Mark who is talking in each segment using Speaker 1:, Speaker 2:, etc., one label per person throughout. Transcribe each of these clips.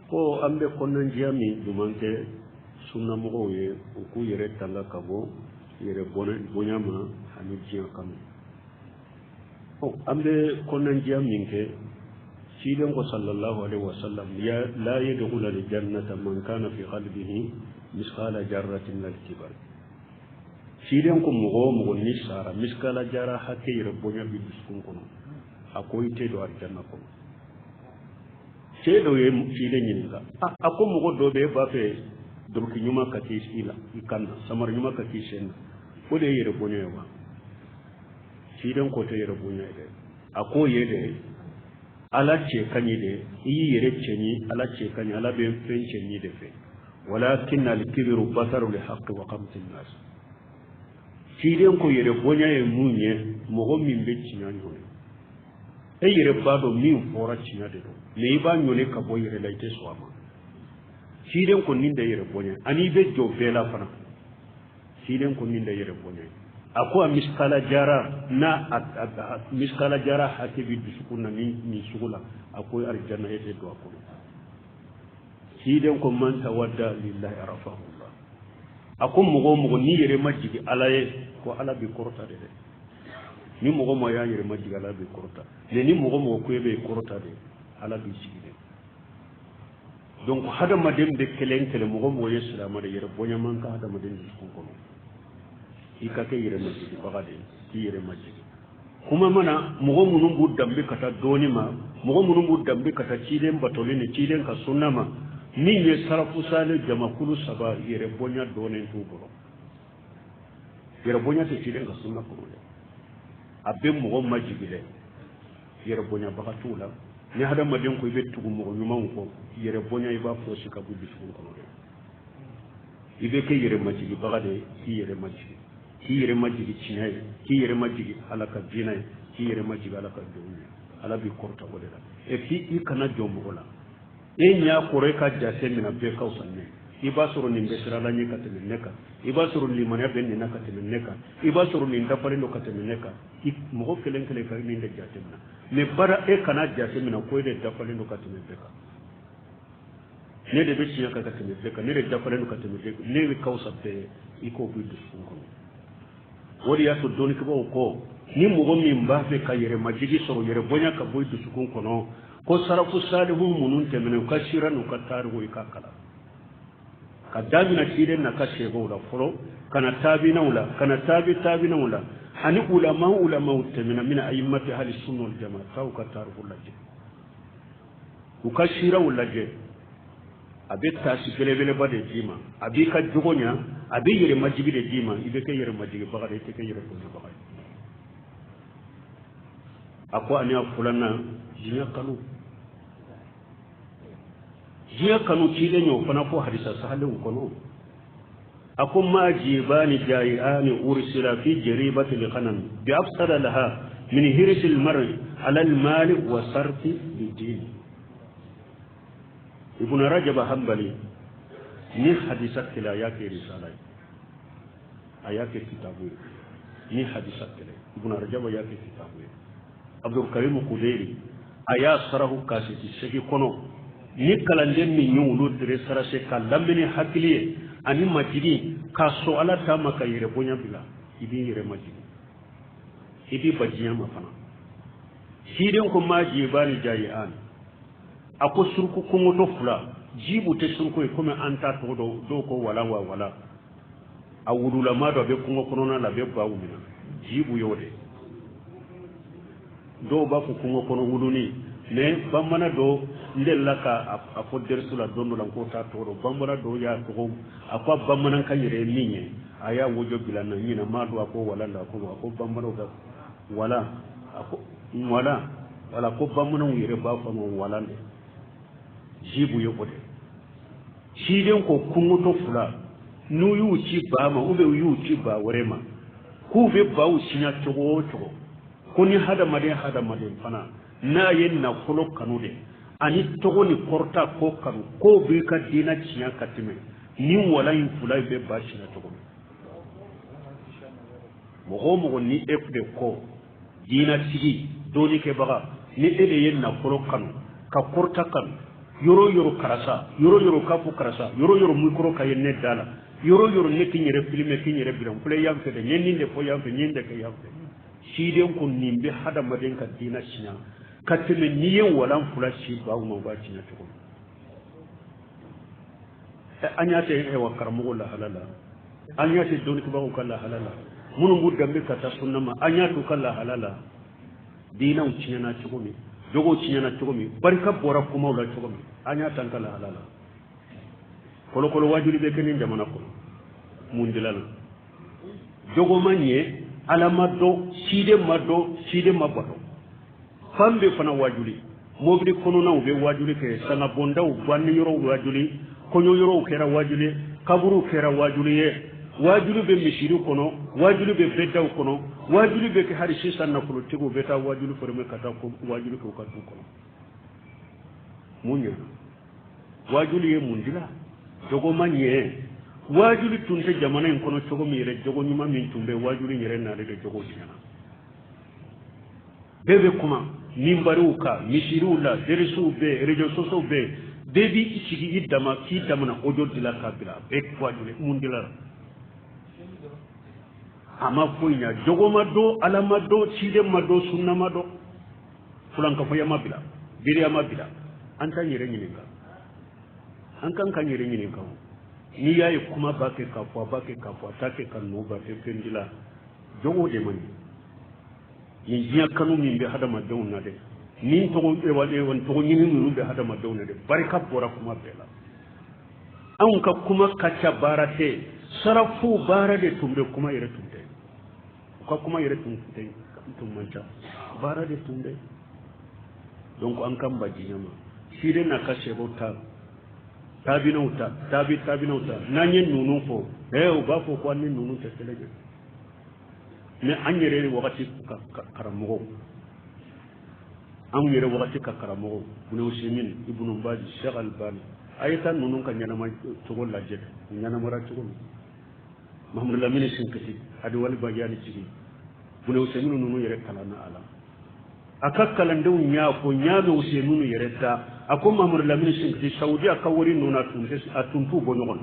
Speaker 1: Ko an bɛ kɔnɔnajɛya min ɲuman kɛ sunnamɔgɔw ye, u k'u yɛrɛ tanga ka bɔ yɛrɛ bonya ma ani diɲɛ kanu. Ɔ, an bɛ kɔnɔnajɛya min kɛ, ciden ko sallallahu alaihi wa sallam, ya la yadkhulu al-jannata man kana fi qalbihi misqala jarratin min al-kibar. Ciden ko mɔgɔ o mɔgɔ ni sara miskala jara hakɛ yɛrɛ bonya b'i dusukun kɔnɔ, a ko i tɛ don alijanna kɔnɔ. Cɛ dɔ ye ciden ɲininka, a ko mɔgɔ dɔ bɛ e b'a fɛ doroki ɲuman ka k'i la i kan na, samara ɲuman ka k'i sen na, o de ye yɛrɛ bonya ye wa? Ciden ko tɛ yɛrɛ bonya ye dɛ. A k'o ye dɛ, ala cɛ ka ɲi dɛ, i y'i yɛrɛ cɛ ɲi, ala cɛ ka ɲi, ala bɛ fɛn cɛ ɲi de fɛ. Walakin al-kibru batarul haqqi wa qamtin nas. Ciden ko yɛrɛ bonya ye mun ye? Mɔgɔ min bɛ tiɲɛ ɲɔni, e yɛrɛ b'a dɔn min fɔra tiɲɛ de don, mais i b'a ɲɔni ka bɔ yɛrɛ la, i tɛ sɔn a ma. Ciden ko nin de yɛrɛ bonya, ani i bɛ jɔ bɛɛ la fana. Ciden ko nin de yɛrɛ bonya. A ko a miskala jara n'a a miskala jara hakɛ bɛ dusukun na nin sugu la, a ko alijanna e tɛ don a kɔnɔ. Ciden ko man tawadda lillahi arafahu Allah. A ko mɔgɔ o mɔgɔ n'i yɛrɛ ma jigin ala ye, ko ala b'i kɔrɔta de dɛ. Ni mɔgɔ ma y'a yɛrɛ ma jigin, ala b'i kɔrɔta. Mais ni mɔgɔ mɔgɔ ko e bɛ kɔrɔta de, ala b'i jigin dɛ. Donc hadamaden bɛ kelen kelen, mɔgɔ mɔgɔ ye silamɛ de, yɛrɛ bonya man kan hadamaden dusukun kɔnɔ. I ka kɛ yɛrɛ majigibaga de ye, k'i yɛrɛ majigin. Kuma mana mɔgɔ minnu b'u danbe ka taa dɔɔni ma, mɔgɔ minnu b'u danbe ka taa ciden batoli ni ciden ka sunna ma, min ye sarafu sale jamakulu saba, yɛrɛ bonya dɔɔnin t'u bolo. Yɛrɛ bonya tɛ ciden ka sunna kɔnɔ dɛ, a bɛ mɔgɔ majigin dɛ, yɛrɛ bonyabaga t'u la. Ni hadamaden ko i bɛ tugu mɔgɔ ɲumanw kɔ, yɛrɛ bonya i b'a fɔsi ka bɔ dusukun kɔnɔ dɛ. I bɛ kɛ yɛrɛ majigibaga de ye, k'i yɛrɛ majigin, k'i yɛrɛ majigin tiɲɛ ye, k'i yɛrɛ majigin ala ka diinɛ ye, k'i yɛrɛ majigin ala ka jɔnw ye. Ala b'i kɔrɔta o de la. Et puis i kana jɔn mɔgɔ la, e ɲɛ kɔrɔ e ka jate minɛ bɛɛ ka fisa ne ye. I b'a sɔrɔ nin bɛ siran ala ɲɛ ka tɛmɛ ne kan, i b'a sɔrɔ limaniya bɛ nin na ka tɛmɛ ne kan, i b'a sɔrɔ nin dafalen don ka tɛmɛ ne kan. I mɔgɔ kelen kelen ka nin de jate minɛ, mais bara e kana jate minɛ ko e de dafalen don ka tɛmɛ bɛɛ kan. Ne de bɛ tiɲɛ kan ka tɛmɛ bɛɛ kan, ne de dafalen don ka tɛmɛ bɛɛ kan, ne bɛ ka fisa bɛɛ ye, i k'o b'i dusukun kɔnɔ. O de y'a to dɔnnikɛbaaw ko ni mɔgɔ min b'a fɛ ka yɛrɛmajigi sɔrɔ, yɛrɛ bonya ka bɔ i dusukun kɔnɔ, ko sarafu salihu minnu tɛmɛna u ka sira n'u ka tariku i ka kalan, ka daminɛ ciden n'a ka seebaw la fɔlɔ, ka na taabinaw la, ka na taabi taabinaw la, ani ulama ulamaw tɛmɛna min ayimmati ahli sunna wal jamaa, t'aw ka tariku lajɛ, u ka siraw lajɛ. A bɛ taasi belebeleba de d'i ma, a b'i ka jogo ɲa, a bɛ yɛrɛmajigi de d'i ma. I bɛ kɛ yɛrɛmajigibaga de ye, i tɛ kɛ yɛrɛbonyabaga ye. A ko ani a filanan, diɲɛ kanu. Diɲɛ kanu ciden y'o fana fɔ hadisa sahalenw kɔnɔ. A ko ma jibani jayi'ani ursila fi jaribati al-ghanam bi afsada laha min hirsi al-mar'i ala al-mali wa sarfi lid-din. Ibn Rajab Hanbali ni hadisa kelen a y'a kɛ risala ye, a y'a kɛ kitabu ye. Ni hadisa kelen Ibn Rajab y'a kɛ kitabu ye. Abdul Karim Kuderi a y'a sarahu kaseti segi kɔnɔ. Ni kalanden min ye olu tere sarase ka lamɛnni hakili ye ani majigin k'a sɔn ala ta ma ka yɛrɛ bonya bila, i b'i yɛrɛ majigin, i b'i ba diɲɛ ma fana. Ciden ko ma jibani jayi'an, a ko suruku kɔngɔtɔ fila, jibu tɛ suruku ye komi an t'a tɔgɔ dɔn, dɔw ko wala wa wala, a wululama dɔ bɛ kungo kɔnɔna la, a bɛ baw minɛ, jibu y'o de. Dɔw b'a fɔ kungo kɔnɔ wuluni, mais bamanan dɔ n delila ka a fɔ derisu la don dɔ la k'o t'a tɔgɔ dɔn, bamanan dɔw y'a tɔgɔ, a ko a bamanankan yɛrɛ ye min ye, a y'a wojo bila n na, ɲinɛ m'a dɔn, a ko wala la, a ko bamananw ka wala, a ko wala wala, ko bamananw yɛrɛ b'a fɔ ma wala de, jibu ye o de. Ciden ko kungotɔ fila n'u y'u ci ba ma ou bien u y'u ci ba wɛrɛ ma, k'u bɛ baw siɲɛ cogo o cogo, ko ni hadamaden hadamaden fana n'a ye nafolo kanu de ani tɔgɔ ni kɔrɔta ko kanu, k'o b'i ka diinɛ tiɲɛ ka tɛmɛ ni wala in fila in bɛ ba siɲɛ cogo min. Mɔgɔ o mɔgɔ ni e de kɔ diinɛtigi dɔnnikɛbaga, ni e de ye nafolo kanu ka kɔrɔta kanu Yɔrɔ o yɔrɔ karisa, yɔrɔ o yɔrɔ k'a fɔ karisa, yɔrɔ o yɔrɔ micro ka ye ne da la, yɔrɔ o yɔrɔ ne k'i yɛrɛ filmer, k'i yɛrɛ bila, n filɛ yan fɛ dɛ, n ye nin de fɔ yan fɛ, n ye nin de kɛ yan fɛ. Ciden ko nin bɛ hadamaden ka diinɛ tiɲɛ ka tɛmɛ n'i ye walan fila ci baw ma, u b'a tiɲɛ cogo min. An y'a tɛ wa karamɔgɔ lahala la, an y'a tɛ dɔnnikɛbagaw ka lahala la, minnu b'u danbe ka taa sunna ma, an y'a t'u ka lahala la. Diinɛw tiɲɛna cogo min, jogow tiɲɛna cogo min, barika bɔra kumaw la cogo min, an y'a t'an ka lahala la. Kolokolo wajuli bɛ kɛ nin jamana kɔnɔ, mun dilanna? Jogo ma ɲɛ, Ala ma dɔn, ciden ma dɔn, ciden ma bato. Fan bɛɛ fana wajuli, mobili kɔnɔnaw bɛ wajuli kɛ, sangabondaw, banni yɔrɔw wajuli, kɔɲɔ yɔrɔw kɛra wajuli, kaburuw kɛra wajuli ye, wajuli bɛ misiri kɔnɔ, wajuli bɛ bɛdaw kɔnɔ, wajuli bɛ kɛ hali sisan nafolotigiw bɛ taa wajuli former ka taa wajuli kɛ u ka du kɔnɔ. Mun ɲɛna? Wajuli ye mun dila? Jogo ma ɲɛ. Wajuli tun tɛ jamana in kɔnɔ cogo min yɛrɛ, jogo ɲuman min tun bɛ wajuli yɛrɛ n'ale de jogo tiɲɛna. Bɛɛ bɛ kuma minbariw kan, misiriw la, derisiw bɛ, réseaux sociaux bɛ, bɛɛ b'i sigi i dama k'i damana audio dila k'a bila, bɛɛ wajuli. Mun dila? A ma foyi ɲa. Jogo ma dɔn, Ala ma dɔn, ciden ma dɔn, sunna ma dɔn, fulankafoya ma bila, biriya ma bila. An t'an yɛrɛ ɲininka, an kan k'an yɛrɛ ɲininka. N'i y'a ye kuma b'a kɛ k'a fɔ, a b'a kɛ k'a fɔ, a t'a kɛ ka nɔ ba fɛn fɛn dila, jogo de man ɲi. Nin diɲɛ kanu min bɛ hadamadenw na dɛ, nin tɔgɔ ɲini ninnu bɛ hadamadenw na dɛ, barika bɔra kuma bɛɛ la. Anw ka kuma ka ca, baara tɛ. Sarafu baara de tun bɛ, kuma yɛrɛ tun tɛ. U ka kuma yɛrɛ tun tɛ, tun man ca, baara de tun bɛ. Donc an kan ba diɲɛ ma, ciden n'a ka sɛbɛw ta, taabinaw ta, tabi taabinaw ta. N'an ye ninnu fɔ, u b'a fɔ ko an ni ninnu tɛ kelen ye. Mais an yɛrɛ wagati ka karamɔgɔw, anw yɛrɛ wagati ka karamɔgɔw, Ibn Usaymin, Ibn Baz, Cheikh Albani, a ye taa ninnu ka ɲɛnama cogo lajɛ, u ɲɛnamara cogo min. Mahamadu Lamini Sinkiti, Adiwali Bajali jigi, Ibn Usaymin ninnu yɛrɛ kalanna a la. A ka kalandenw y'a fɔ, n y'a mɛn Usaymin yɛrɛ da, a ko Mahamadu Lamini Sinkiti, Saudiya ka wari ninnu a tun t'u bɔ ɲɔgɔn na.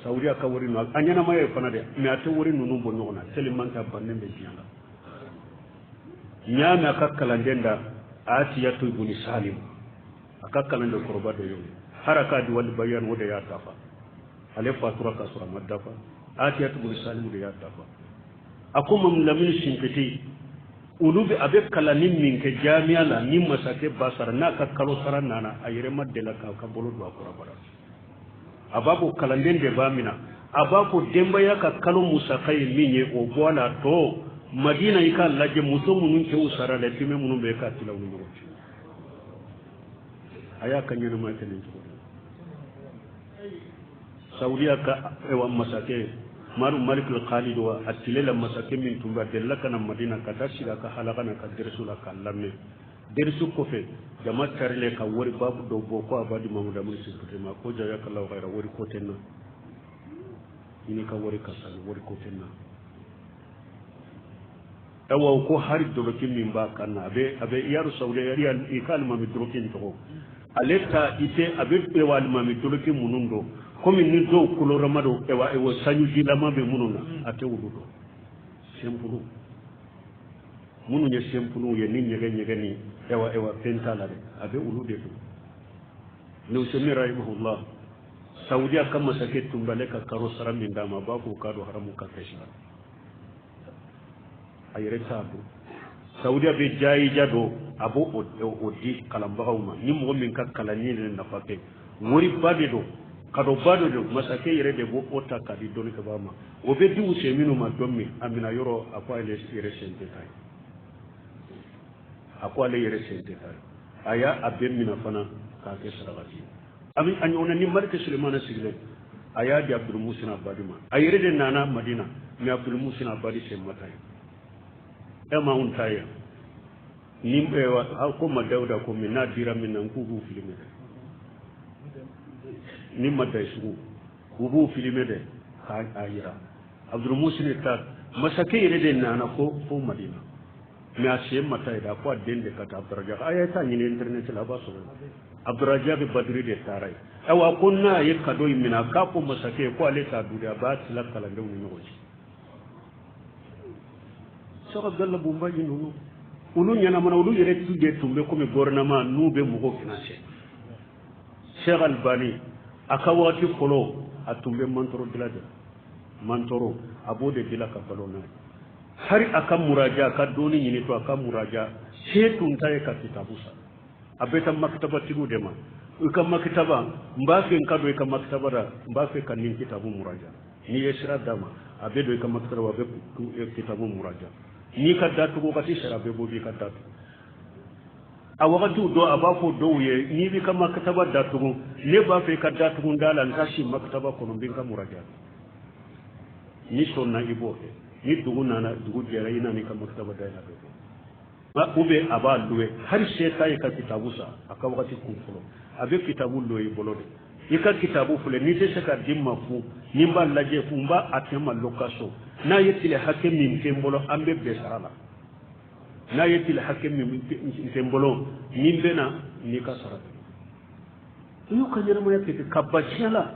Speaker 1: Saudiya ka wari ninnu, a ɲɛnamaya ye fana dɛ, mais a tɛ wari ninnu bɔ ɲɔgɔn na, tellement que a bannen bɛ diɲɛ la. N y'a mɛn a ka kalanden da, Atiyatu ibn Salim, a ka kalanden kɔrɔba dɔ y'o ye, haraka Adiwali Bayan, o de y'a dafa. Ale fatura ka sɔrɔ a ma dafa, Atiyatu ibn Salim de y'a dafa. A ko Mahamadu Lamini Sinkiti, olu bɛ a bɛ kalanni min kɛ jamiya la, ni masakɛ ba sara n'a ka kalo sara nana, a yɛrɛ ma deli k'a ka bolo don a kɔrɔ bara. A b'a fɔ kalanden de b'a minɛ, a b'a fɔ denbaya ka kalo musaka ye min ye, o bɔ a la. Tɔ Madina, i k'a lajɛ muso minnu cɛw sara la, fɛn minnu bɛ k'a tila u ni ɲɔgɔn cɛ. A y'a ka ɲɛnamaya kɛ nin cogo la. Saudiya ka masakɛ Maru Malik al-Khalid wa a tile la, masakɛ min tun bɛ, a delila ka na Madina ka taa sigi a ka halaka na ka derisu la k'a lamɛn. Derisu kɔfɛ, jama carilen ka wari babu dɔ bɔ ko a b'a di Mahamadu Lamini Sinkiti ma. Ko jazakallahu khairan, wari ko tɛ n na, i n'i ka wari ka sa, wari ko tɛ n na. Awa ko hari doloki min b'a kan na, a bɛ yaru Saudiya i ka alimami doloki in tɔgɔ ale ta i tɛ, a bɛ ewa alimami doloki minnu dɔn, komi ni dɔw kolorama don, ewa sanujilama bɛ minnu na, a tɛ olu dɔn. Simple minnu ye simple ye, ni ɲɛgɛn ɲɛgɛn ni ewa fɛn t'a la dɛ, a bɛ olu de dɔn. Nusemi rahimahullah, Saudiya ka masakɛ tun b'ale ka karo sara min d'a ma, a b'a fɔ k'a don haramu ka kɛsi la, a yɛrɛ t'a dɔn. Saudiya bɛ jayija dɔ, a b'o o di kalanbagaw ma, ni mɔgɔ min ka kalanni de nafa kɛ, wariba de don, kadoba de don, masakɛ yɛrɛ de b'o ta k'a di dɔnnikɛbaa ma. O bɛ di Useyiminu ma don min, a minɛ yɔrɔ, a ko ale yɛrɛ sen tɛ taa ye, a ko ale yɛrɛ sen tɛ taa ye. A y'a a bɛɛ minɛ fana k'a kɛ sarakati ye. A bɛ a ɲɔgɔnna ni Maliki Sulemana sigilen, a y'a di Abdul Musin Abadi ma. A yɛrɛ de nana Madina, mais Abdul Musin Abadi sen ma taa ye. E ma anw ta yan ni ko ma Dawuda ko min n'a dira min na, n k'u b'u filmer dɛ, ni ma da sugu u b'u filmer dɛ k'a yira. Abdul Musin ta masakɛ yɛrɛ de nana fo Madina, Mais a sen ma taa yen dɛ, a ko a den de ka taa Abdurajak. A ye taa ɲini internet la, a b'a sɔrɔ Abdurajak Badiri de taara yen. Ayiwa, ko n'a ye cadeau in minɛ, a k'a fɔ masakɛ ye ko ale t'a dun dɛ, a b'a tila kalandenw ni ɲɔgɔn cɛ. Cheikh Abdallah Bunbaji ninnu, olu ɲɛnamana, olu yɛrɛ tu de tun bɛ komi gouvernement n'u bɛ mɔgɔw financer. Cheikh Albani, a ka waati fɔlɔ, a tun bɛ mantɔrɔ dilan de la, mantɔrɔ a b'o de dilan ka balo n'a ye. Hari a ka muraja, a ka dɔɔni ɲini to a ka muraja, se tun t'a ye ka kitabu san. A bɛ taa makitabatigi de ma, i ka makitaba, n b'a fɛ n ka don i ka makitaba la, n b'a fɛ ka nin kitabu muraja. N'i ye sira d'a ma, a bɛ don i ka makitaba, a bɛ kitabu muraja. N'i ka datugu wagati sera, a bɛ bɔ b'i ka datugu. A wagatiw dɔ, a b'a fɔ dɔw ye, n'i b'i ka makitaba datugu, ne b'a fɛ i ka datugu da la, n ka si makitaba kɔnɔ, n bɛ n ka muraja. N'i sɔnna, i b'o kɛ. Ni dugu nana, dugu jɛra, i nana i ka makitaba dayɛlɛ, a bɛ bɔ. Ou bien a b'a louer. Hali se t'a ye ka kitabu san, a ka wagati kun fɔlɔ, a bɛ kitabu louer i bolo de. I ka kitabu filɛ, n'i tɛ se ka di n ma fu, ni n b'a lajɛ fu, n b'a a kɛ n ma location. N'a ye tile hakɛ min kɛ n bolo, an bɛ bɛn sara la. N'a ye tile hakɛ min kɛ n bolo, ni n bɛ na n'i ka sara. U y'u ka ɲɛnamaya kɛ ka ban tiɲɛ la.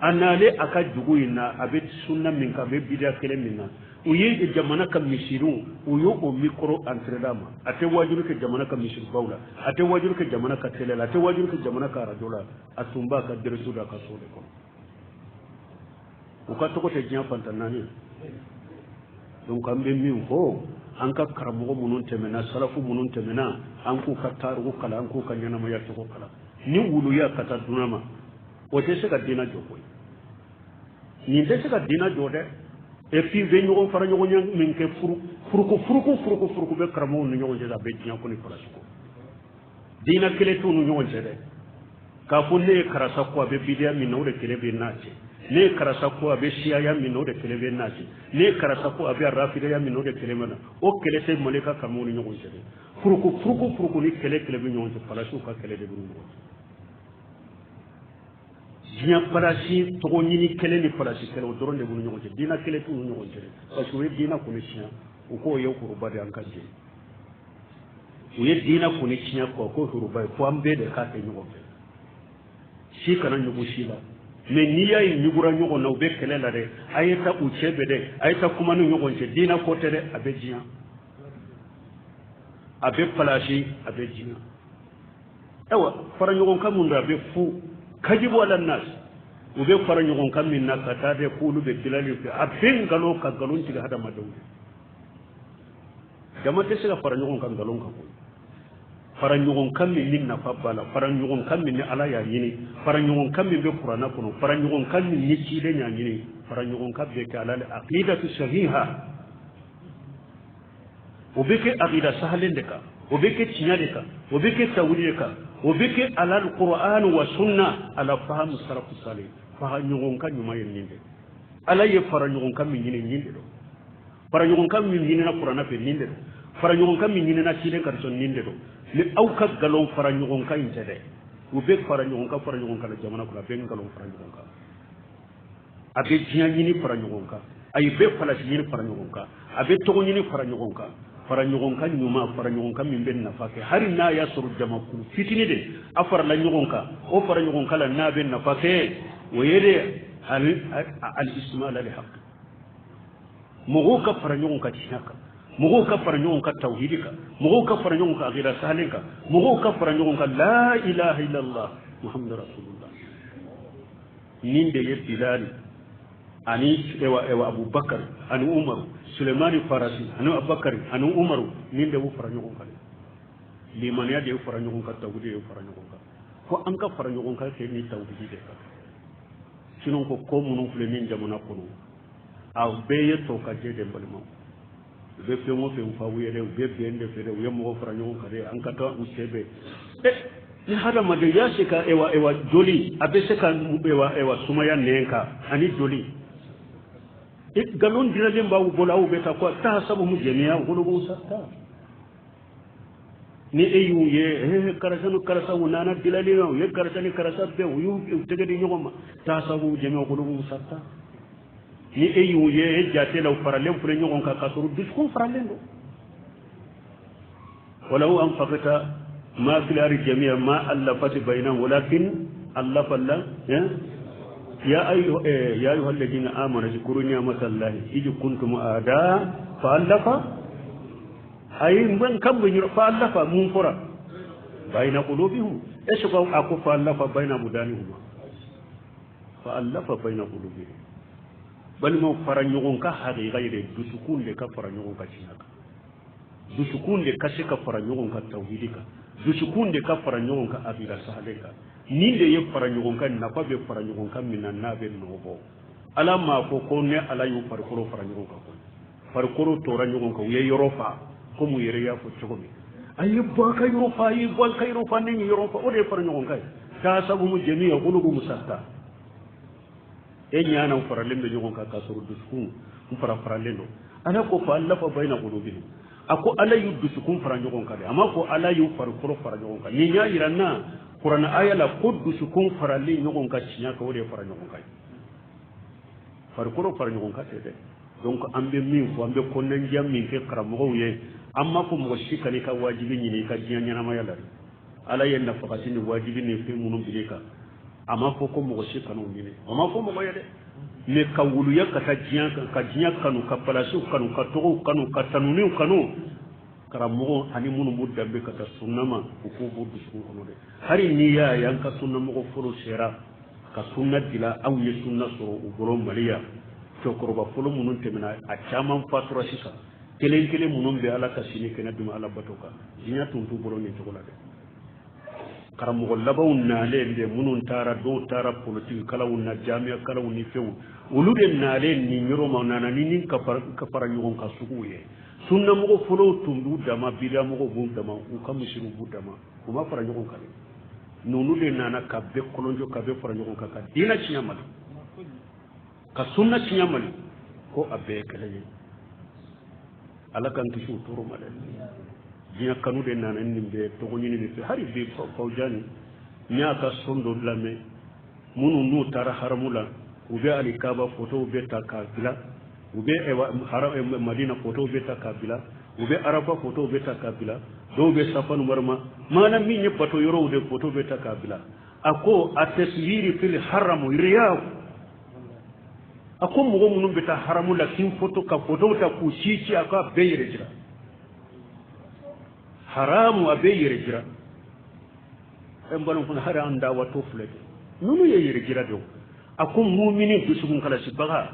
Speaker 1: A nalen a ka dugu in na, a bɛ sunna min kan, a bɛ bidiya kelen min na, u ye jamana ka misiriw, u y'o o micro entrer d'a ma. A tɛ wajulu kɛ jamana ka misiribaw la, a tɛ wajulu kɛ jamana ka télé la, a tɛ wajulu kɛ jamana ka arajo la. A tun b'a ka dɛrɛsu da a ka so de kɔnɔ. U ka tɔgɔ tɛ diɲɛ fantan naani. Donc an bɛ min fɔ, an ka karamɔgɔ minnu tɛmɛna, salafu minnu tɛmɛna, an k'u ka tariku kalan, an k'u ka ɲɛnamaya cogo kalan. Ni wuluya ka taa dunan ma, o tɛ se ka diinɛ jɔ koyi. Nin tɛ se ka diinɛ jɔ dɛ. Et puis bɛ ɲɔgɔn fara ɲɔgɔn min kɛ, furu furuku furuku furuku furuku bɛ karamɔgɔw ni ɲɔgɔn cɛ, a bɛ diɲɛ ko ni palasi ko. Diinɛ kelen t'u ni ɲɔgɔn cɛ dɛ. K'a fɔ ne ye karisa ko a bɛ bidiya min na, o de kelen bɛ n'a cɛ. Ne ye karisa ko a bɛ siyaya min na, o de kelen bɛ n'a cɛ. Ne ye karisa ko a bɛ rafidaya min na, o de kelen bɛ na. O kɛlɛ tɛ Mali ka karamɔgɔw ni ɲɔgɔn cɛ dɛ. Furuku furuku furuku ni kɛlɛ kɛlɛ bɛ ɲɔgɔn cɛ, palasiw ka kɛlɛ de bɛ ɲɔgɔn cɛ. Diɲɛ palasi tɔgɔ ɲini kɛlɛ ni palasi kɛlɛ, o dɔrɔn de b'u ni ɲɔgɔn cɛ. Diinɛ kɛlɛ t'u ni ɲɔgɔn cɛ, parce que u ye diinɛ kɔni tiɲɛ. U k'o ye huruba de, an ka jɛ. U ye diinɛ kɔni tiɲɛ quoi, ko huruba ye, fo an bɛɛ de k'a kɛ ɲɔgɔn fɛ, si kana ɲugu si la. Mais n'i y'a ye ɲugura ɲɔgɔn na, u bɛ kɛlɛ la dɛ, a ye taa u cɛ bɛ dɛ, a ye taa kuma ni ɲɔgɔn cɛ. Diinɛ ko tɛ dɛ, a bɛ diɲɛ, a bɛ palasi, a bɛ diɲɛ. Ayiwa, fara ɲɔgɔn kan mun don, a bɛ fu kajibu ala nas. U bɛ fara ɲɔgɔn kan min na ka taa dɛ, k'olu bɛ dilali fɛ, a bɛ nkalon ka nkalon tigɛ hadamadenw ye. Jama tɛ se ka fara ɲɔgɔn kan nkalon kan koyi. Fara ɲɔgɔn kan min ni nafa b'a la, fara ɲɔgɔn kan min ni Ala y'a ɲini, fara ɲɔgɔn kan min bɛ kuranna kɔnɔ, fara ɲɔgɔn kan min ni ciden y'a ɲini, fara ɲɔgɔn kan bɛ kɛ ala la aqidatu sahiha. O bɛ kɛ aqida sahalen de kan, o bɛ kɛ tiɲɛ de kan, o bɛ kɛ tawhid de kan, o bɛ kɛ alal qur'an wa sunna ala fahamu salafu salih. Fara ɲɔgɔn kan ɲuman ye nin de. Ala ye fara ɲɔgɔn kan min ɲini, nin de don. Fara ɲɔgɔn kan min ɲinina kuranna fɛ, nin de don. Fara ɲɔgɔn kan min ɲinina ciden ka sɔn, nin de don. Ni aw ka nkalon fara ɲɔgɔn kan in tɛ dɛ. U bɛ fara ɲɔgɔn kan, fara ɲɔgɔn kan la jamana kɔnɔ, a bɛ nkalon fara ɲɔgɔn kan, a bɛ diɲɛ ɲini fara ɲɔgɔn kan, ayi bɛ falasi ɲini fara ɲɔgɔn kan, a bɛ tɔgɔ ɲini fara ɲɔgɔn kan. Fara ɲɔgɔn kan ɲuman, fara ɲɔgɔn kan min bɛ nafa kɛ, hali n'a y'a sɔrɔ jamakulu fitinin de a farala ɲɔgɔn kan, o fara ɲɔgɔn kan la n'a bɛ nafa kɛ, o ye de al-ismail al-haq. Mɔgɔw ka fara ɲɔgɔn kan tiɲɛ kan, mɔgɔw ka fara ɲɔgɔn kan tawhidi kan, mɔgɔw ka fara ɲɔgɔn kan aqida sahalen kan, mɔgɔw ka fara ɲɔgɔn kan la ilaha illallah muhammadu rasulullah. Nin de ye Bilali ani ewa Abubakar ani Umaru, Sulemani Farasi ani Abubakar ani Umaru, nin de y'u fara ɲɔgɔn kan. Limaniya de y'u fara ɲɔgɔn kan, tawhidi de y'u fara ɲɔgɔn kan. Fo an ka fara ɲɔgɔn kan kɛ ni tawhidi de kan. Sinon ko minnu filɛ nin jamana kɔnɔ, a bɛɛ ye tɔ ka jɛ de. N balimaw, u bɛ fɛn o fɛn f'aw ye dɛ, u bɛ bɛn de fɛ dɛ, u ye mɔgɔ fara ɲɔgɔn kan dɛ, an ka taa u cɛ bɛn. Ni hadamaden y'a se ka ewa joli, a bɛ se ka ewa sumaya nɛn kan ani joli. Nkalon diralen b'aw bolo, aw bɛ taa ko tahasabuhum jami'a qulubuhum shatta. Ni e y'u ye, karisa ni karisa u nana dilali la, u ye karisa ni karisa bɛn, u y'u tɛgɛ di ɲɔgɔn ma, tahasabuhum jami'a qulubuhum shatta. Ni e y'u ye, e jate la u faralen filɛ ɲɔgɔn kan, k'a sɔrɔ dusukun faralen don. Walau anfaqta ma fil ardi jami'a ma allafat bainahum walakin allafa Allah. Ya ayyuhal ladina amanu zkuru ni'matallahi ij kuntum a'da fa allafa ay ban kan bin fa allafa mun fura baina qulubihim esko ako fa allafa baina budanihum fa allafa baina qulubihim balima fara ɲɔgɔn kan haqiqa yɛrɛ dusukun de ka fara ɲɔgɔn kan tiɲɛ kan dusukun de ka se ka fara ɲɔgɔn kan tawhidi kan dusukun de ka fara ɲɔgɔn kan aqida sahale kan nin de ye fara ɲɔgɔn kan nafa bɛ fara ɲɔgɔn kan min na n'a bɛ nɔ bɔ ala m'a fɔ ko ne ala y'u farikolo fara ɲɔgɔn kan koyi farikolo tora ɲɔgɔn kan u ye yɔrɔ fa komi u yɛrɛ y'a fɔ cogo min a ye bɔ a ka yɔrɔ fa a ye bɔ a ka yɔrɔ fa ne ye yɔrɔ fa o de ye fara ɲɔgɔn kan ye tasabuhum jami'a qulubuhum shatta e ɲana faralen bɛ ɲɔgɔn kan k'a sɔrɔ dusukun n fara faralen don ala ko fa allafa bayna qulubihim a ko ala y'u dusukun fara ɲɔgɔn kan dɛ a ma fɔ ala y'u farikolo fara ɲɔgɔn kan nin y'a yira n na kuranɛ aya la ko dusukun faralen ɲɔgɔn kan tiɲɛ kan o de ye fara ɲɔgɔn kan ye farikolo fara ɲɔgɔn kan tɛ dɛ donc an bɛ min fɔ an bɛ kɔnɔnajɛ min kɛ karamɔgɔw ye an m'a fɔ mɔgɔ si kan'i ka wajibi ɲini i ka diɲɛ ɲɛnamaya la dɛ ala ye nafakati ni wajibi ni fɛn minnu bila i kan a ma fɔ ko mɔgɔ si kan'o ɲini o ma fɔ mɔgɔ ye dɛ mais ka wuluya ka taa diɲɛ kan ka diɲɛ kanu ka palasiw kanu ka tɔgɔw kanu ka tanuniw kanu karamɔgɔ ani minnu b'u danbe ka taa sunna ma u k'u b'u dusukun kɔnɔ dɛ hali n'i y'a ye an ka sunnamɔgɔ fɔlɔ sera ka sunna dila anw ye sunna sɔrɔ u bolo Mali yan cɛkɔrɔba fɔlɔ minnu tɛmɛna a caman fatura sisan kelen kelen minnu bɛ ala ka sini kɛnɛ dun ala bato kan diɲɛ tun t'u bolo nin cogo la dɛ karamɔgɔ labanw nalen de minnu taara dɔw taara politiki kalanw na jamiya kalanw ni fɛnw olu de nalen nin yɔrɔ ma nana ni nin ka fara ɲɔgɔn kan suguw ye sunnamɔgɔ fɔlɔw tun b'u dama bidamɔgɔw b'u dama u ka misiriw b'u dama u ma fara ɲɔgɔn kan dɛ ninnu de nana ka bɛɛ kɔlɔnjɔ ka bɛɛ fara ɲɔgɔn kan ka diinɛ tiɲɛ Mali ka sunna tiɲɛ Mali ko a bɛɛ ye kelen ye ala k'an kisi o tɔɔrɔ ma dɛ diɲɛ kanu de nana nin bɛɛ tɔgɔ ɲini nin fɛ hali bi Fawjani n y'a ka son dɔ lamɛn minnu n'u taara haramu la u bɛ alikaba fotow bɛ ta k'a bila u bɛ Madina fotow bɛ ta k'a bila u bɛ Arafa fotow bɛ ta k'a bila dɔw bɛ Safa ni Marwa maana min ye bato yɔrɔw de foto bɛ ta k'a bila a ko a taswiri fil haramu riya a ko mɔgɔ minnu bɛ taa haramu la k'i foto ka fotow ta k'u ci ci a ko a bɛɛ yɛrɛ jira haramu a bɛɛ yɛrɛ jira n balima fana hali an dawatɔ filɛ dɛ ninnu ye yɛrɛ jira de o a ko mumini dusukun kalasibaga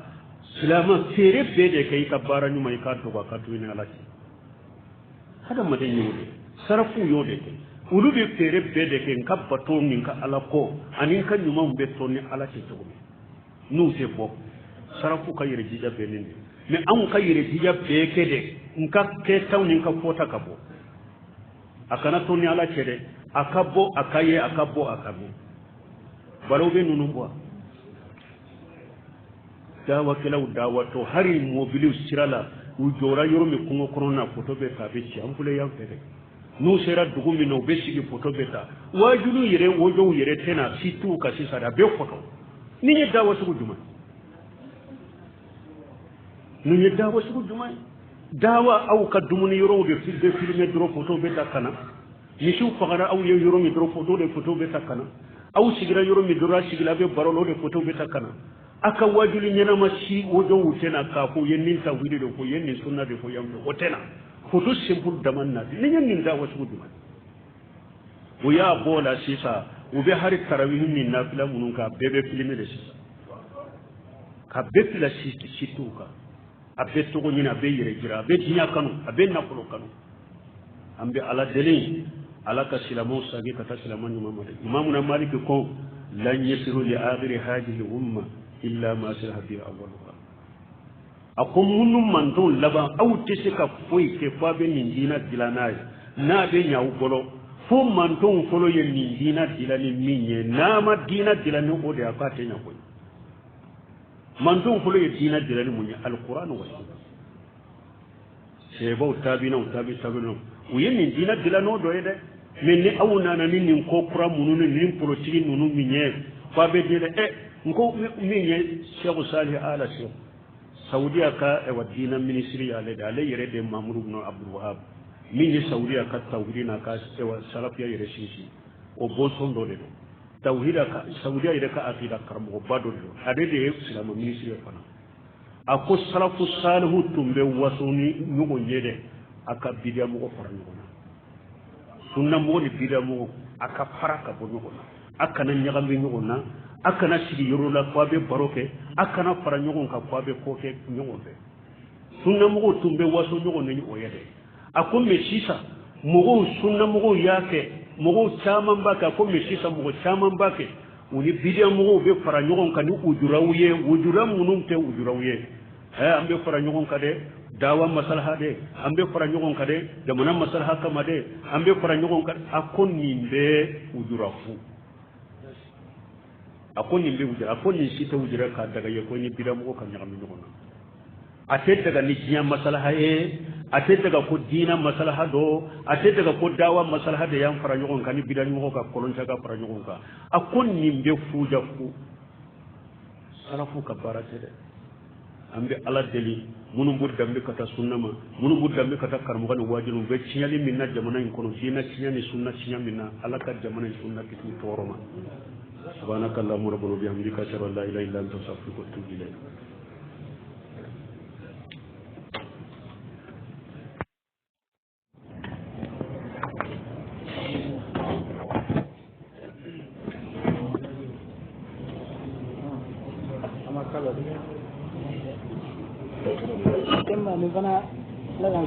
Speaker 1: silamɛ feere bɛɛ de kɛ i ka baara ɲuman i k'a dɔgɔ a ka to i ni ala cɛ hadamaden y'o de sarafuw y'o de kɛ olu bɛ feere bɛɛ de kɛ n ka bato ni n ka ala ko ani n ka ɲumanw bɛ to ni ala cɛ cogo min n'u tɛ bɔ sarafu ka yɛrɛ jija bɛɛ nin de mais anw ka yɛrɛ jija bɛɛ kɛ dɛ n ka kɛtaw ni n ka fɔta ka bɔ a kana to ni ala cɛ dɛ a ka bɔ a ka ye a ka bɔ a ka bɔ balaw bɛ ninnu bɔ dawakɛlaw dawatɔ hali mɔbiliw sira la u jɔra yɔrɔ min kungo kɔnɔ na foto bɛ ta a bɛ ci an filɛ yan fɛ dɛ n'u sera dugu min na u bɛ sigi foto bɛ ta waajulu yɛrɛ wojow yɛrɛ tɛna si t'u ka sisan a bɛ foto nin ye dawa sugu jumɛn nin ye dawa sugu jumɛn dawa aw ka dumuni yɔrɔw de bɛ filmer dɔrɔn foto bɛ ta ka na misiw fagara aw ye yɔrɔ min dɔrɔn foto de foto bɛ ta ka na aw sigira yɔrɔ min dɔrɔn a sigila a bɛ baro la o de foto bɛ ta ka na a ka waajuli ɲɛnama si wojow tɛna k'a fɔ u ye nin tawhidi de fɔ u ye nin sunna de fɔ yan fɛ o tɛna foto simple dama na nin ye nin dawa sugu jumɛn u y'a bɔ o la sisan u bɛ hali tarawihi ni nafila minnu kɛ a bɛɛ bɛ filmer de sisan ka bɛɛ fila sitiw kan a bɛ tɔgɔ ɲini a bɛ yɛrɛ jira a bɛ diɲɛ kanu a bɛ nafolo kanu an bɛ ala deli ala ka silamɛw sagi ka taa silamɛ ɲuman ma dɛ imamuna maliki ko lan yasiru li akhiri hadhihi umma illa ma salaha bi awwaluha a ko minnu mantonw laban aw tɛ se ka foyi kɛ f'a bɛ nin diinɛ dilan n'a ye n'a bɛ ɲɛ aw bolo fo mantonw fɔlɔ ye nin diinɛ dilan ni min ye n'a ma diinɛ dilan ni o de ye a k'a tɛ ɲɛ koyi mantonw fɔlɔ ye diinɛ dilan ni mun ye alikuran wa sunna sahabaw tabinaw tabi tabinaw u ye nin diinɛ dilan n'o dɔ ye dɛ mais ni aw nana ni nin ko kura minnu ni nin politiki ninnu min ye f'a bɛ diinɛ ɛ n ko min ye Sɛku Salih Ala Sɛku Saudiya ka ɛwa diinɛ minisiri y'ale de ale yɛrɛ de Mamudu ibn Abdul Wahab Min ye Saudiya ka tawhidi n'a ka salafiya yɛrɛ sinsin, o bɔnsɔn dɔ de don. Tawhida ka Saudiya yɛrɛ ka akida karamɔgɔba dɔ de don, ale de ye silamɛ minisiri ye fana. A ko salafu salihu tun bɛ waso ni ɲɔgɔn ye dɛ, a ka bidiya mɔgɔ fara ɲɔgɔn na, sunna mɔgɔ ni bidiya mɔgɔ a ka fara ka bɔ ɲɔgɔn na, a kana ɲagami ɲɔgɔn na, a kana sigi yɔrɔ la ko a bɛ baro kɛ, a kana fara ɲɔgɔn kan ko a bɛ ko kɛ ɲɔgɔn fɛ. Sunnamɔgɔw tun bɛ waso ɲɔgɔn ni o ye dɛ. A ko mɛ sisan mɔgɔw, sunnamɔgɔw y'a kɛ, mɔgɔw caman b'a kɛ. A ko mɛ sisan mɔgɔ caman b'a kɛ, u ni bidiya mɔgɔw bɛ fara ɲɔgɔn kan ni ujuraw ye, ujura minnu tɛ ujuraw ye. An bɛ fara ɲɔgɔn kan dɛ, dawa masalaha dɛ, an bɛ fara ɲɔgɔn kan dɛ, jamana masalaha kama dɛ, an bɛ fara ɲɔgɔn kan. A ko nin bɛ ujura fu. A ko nin bɛ ujura, a ko nin si tɛ ujura k'a daga ye ko ni bidiya mɔgɔ ka ɲagami ɲɔgɔn na. A tɛ daga ni diɲɛ masalaha ye, a tɛ daga ko diinɛ masalaha dɔ, a tɛ daga ko dawa masalaha de y'an fara ɲɔgɔn kan ni bidiya mɔgɔ ka kɔlɔncɛ ka fara ɲɔgɔn kan. A ko nin bɛ fuja fu. Salafu ka baara tɛ dɛ. An bɛ Ala deli, minnu b'u danbe ka taa sunna ma, minnu b'u danbe ka taa karamɔgɔ ni wajibi, u bɛ tiɲɛli min na jamana in kɔnɔ, diinɛ tiɲɛ ni sunna tiɲɛ min na, Ala ka jamana in sunna kisi tɔɔrɔ ma. Subhanaka Allahumma rabbana wa bihamdika ashhadu an la ilaha illa anta astaghfiruka wa atubu ilayk.
Speaker 2: Nin fana, Ala k'an.